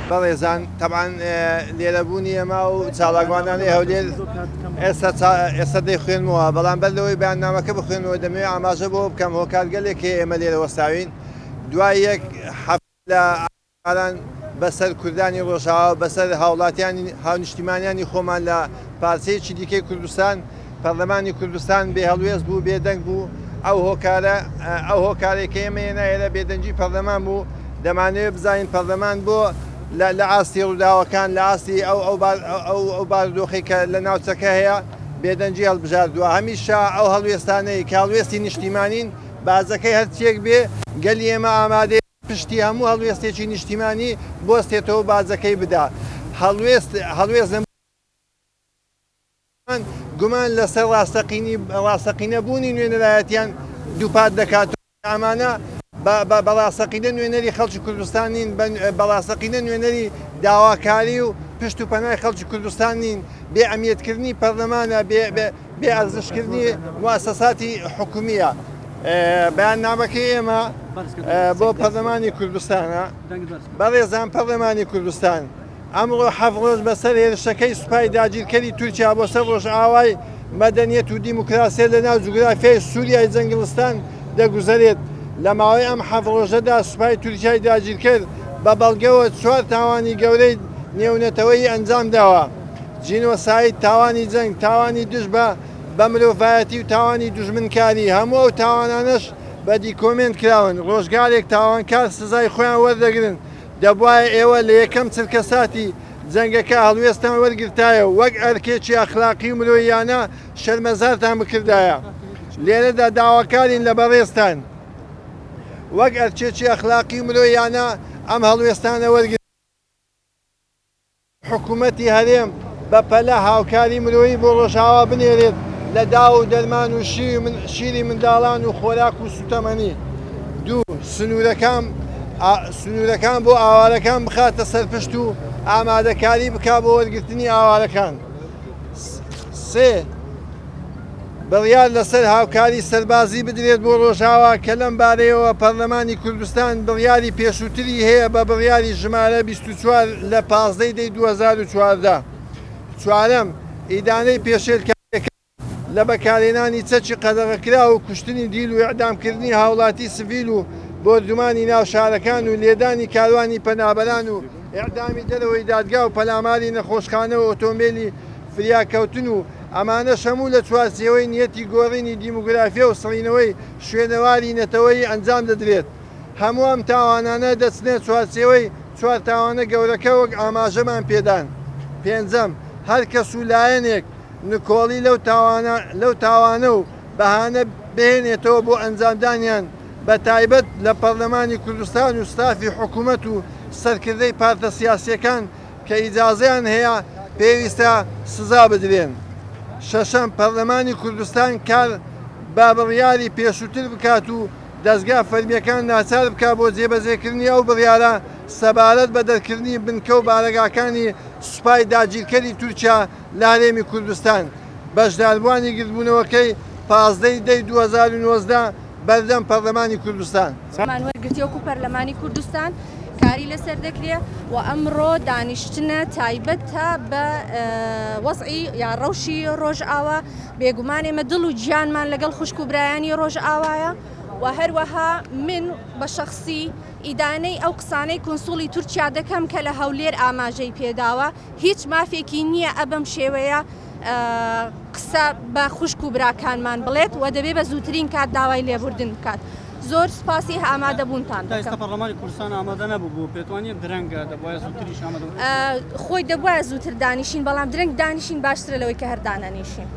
بەڕێزان تەبعەن لێرە بوونی ئێمە و چالاکوانانی هەولێر ئێستا ئێستا دەیخوێنمەوە، بەڵام بەر لەوەی بەیاننامەکە بخوێنمەوە دەمەوێت ئاماژە بۆ بکەم هۆکارگەلێک هەیە ئێمە لێرە وەستاوین دوای یەک هەفتە لە ئاران بەسەر کوردانی ڕۆژاوا بەسەر هاوڵاتیانی هاونیشتیمانیانی خۆمان لە پارچەیەکی دیکەی کوردستان پەرلەمانی کوردستان بێ هەڵوێست بوو بێدەنگ بوو ئەو هۆکارە ئەو هۆکارەی کە ئێمە هێنا ئێرە بێدەنگی پەرلەمان بوو دەمانەوێت بزانین پەرلەمان بۆ لە ئاستی ڕووداوەکان لە ئاستی ئەو ئەو ئەو ئەو بارودۆخەی کە لە ناوچەکە هەیە بێدەنگی هەڵبژاردووە هەمیشە ئەو هەڵوێستانەی کە هەڵوێستی نیشتیمانین باجەکەی هەرچیەک بێ گەلی ئێمە ئامادەیە پشتی هەموو هەڵوێستێکی نیشتیمانی بوەستێتەوە و باجەکەی بدا. هەڵوێست هەڵوێست گومان لەسەر ڕاستەقینی ڕاستەقینە بوونی نوێنەرایەتیان دووپات دەکاتەوە کە ئەمانە بە بە ڕاستەقینە نوێنەری خەڵکی کوردستان نین، بە ڕاستەقینە نوێنەری داواکاری و پشت و پەنای خەڵکی کوردستان نین، بێ ئەمیەتکردنی پەرلەمانە، بێ بێ ئەرزشکردنی موئەسەساتی حکومییە. بەیاننامەکەی ئێمە بۆ پەرلەمانی کوردستانە. بەڕێزان پەرلەمانی کوردستان، ئەمڕۆ حەفت ڕۆژ بەسەر هێرشەکەی سوپای داگیرکەری تورکیا بۆ سەر ڕۆژئاوای مەدەنیەت و دیموکراسیەت لە ناو جوگرافیای سوریای جەنگڵستان دەگوزەرێت. لە ماوەی ئەم حەفت ڕۆژەدا سوپای تورکیای داگیرکەر بە بەڵگەوە چوار تاوانی گەورەی نێونەتەوەیی ئەنجام داوە، جینۆساید، تاوانی جەنگ، تاوانی دژ بە بە مرۆڤایەتی و تاوانی دوژمنکاری، هەموو ئەو تاوانانەش بە دیکۆمێنت کراون، ڕۆژگارێک تاوانکار سزای خۆیان وەردەگرن، دەبوایە ئێوە لە یەکەم چرکەساتی جەنگەکە هەڵوێستتان وەرگرتایە و وەک ئەرکێکی ئەخلاقی و مرۆییانە شەرمەزارتان بکردایە. لێرەدا داواکارین لە بەڕێزتان وەک ئەرکێکی ئەخلاقی و مرۆییانە ئەم هەڵوێستانە وەرگرن. حکومەتی هەرێم بە پەلە هاوکاری مرۆیی بۆ ڕۆژئاوا بنێرێت لە داو و دەرمان و شیری منداڵان و خۆراک و سوتەمەنی. دوو، سنوورەکان سنوورەکان بۆ ئاوارەکان بخاتە سەرپشت و ئامادەکاری بکا بۆ وەرگرتنی ئاوارەکان. سێ، بڕیار لەسەر هاوکاری سەربازی بدرێت بۆ ڕۆژئاوا کە لەم بارەیەوە پەرلەمانی کوردستان بڕیاری پێشووتری هەیە بە بڕیاری ژمارە 24 لە 15 دەی 2014. چوارەم، ئیدانەی پێشێلکارییەکان لە بەکارهێنانی چەکی قەدەغەکراو و کوشتنی دیل و ئیعدامکردنی هاوڵاتی سڤیل و بۆردومانی ناو شارەکان و لێدانی کاروانی پەنابەران و ئیعدامی دەرەوەی دادگا و پەلاماری نەخۆشخانە و ئۆتۆمبێلی فریاکەوتن و ئەمانەش هەموو لە چوارچێوەی نیەتی گۆڕینی دیموگرافیا و سڕینەوەی شوێنەواری نەتەوەیی ئەنجام دەدرێت. هەموو ئەم تاوانانە دەچنە چوارچێوەی چوار تاوانە گەورەکە وەک ئاماژەمان پێدان. پێنجەم، هەر کەس و لایەنێک نکۆڵی لەو تاوانە لەو تاوانە و بەهانە بهێنێتەوە بۆ ئەنجامدانیان بە تایبەت لە پەرلەمانی کوردستان و ستافی حکومەت و سەرکردەی پارتە سیاسیەکان کە ئیجازەیان هەیە پێویستە سزا بدرێن. شەشەم، پەرلەمانی کوردستان کار بە بڕیاری پێشووتر بکات و دەزگا فەرمییەکان ناچار بکات بۆ جێبەجێکردنی ئەو بڕیارە سەبارەت بە دەرکردنی بنکە و بارەگاکانی سوپای داگیرکەری تورکیا لە هەرێمی کوردستان. بەشداربووانی گردبوونەوەکەی 15 ی دەی 2019 بەردەم پەرلەمانی کوردستان. مان وەرگرتیە وەکو پەرلەمانی کوردستان کاری لەسەر دەکرێ و ئەمڕۆ دانیشتنە تایبەتە بە وەزعی یا ڕەوشی ڕۆژئاوا بێگومان ئێمە دڵ و گیانمان لەگەڵ خوشک و برایانی ڕۆژئاوایە و هەروەها من بە شەخسی ئیدانەی ئەو قسانەی کونسوڵی تورکیا دەکەم کە لە هەولێر ئاماژەی پێداوە هیچ مافێکی نییە ئە بەم شێوەیە قسە بە خوشک و براکانمان بڵێت و دەبێ بە زووترین کات داوای لێبوردن بکات. زۆر سوپاسی ئامادەبوونتان دەکەم. تا ئێستا پەرلەمانی کوردستان ئامادە نەبوو بۆ پێتوانیە درەنگە دەبوایە زووتریش ئامادە بوو؟ خۆی دەبوایە زووتر دانیشین بەڵام درەنگ دانیشین باشترە لەوەی کە هەر دانەنیشین.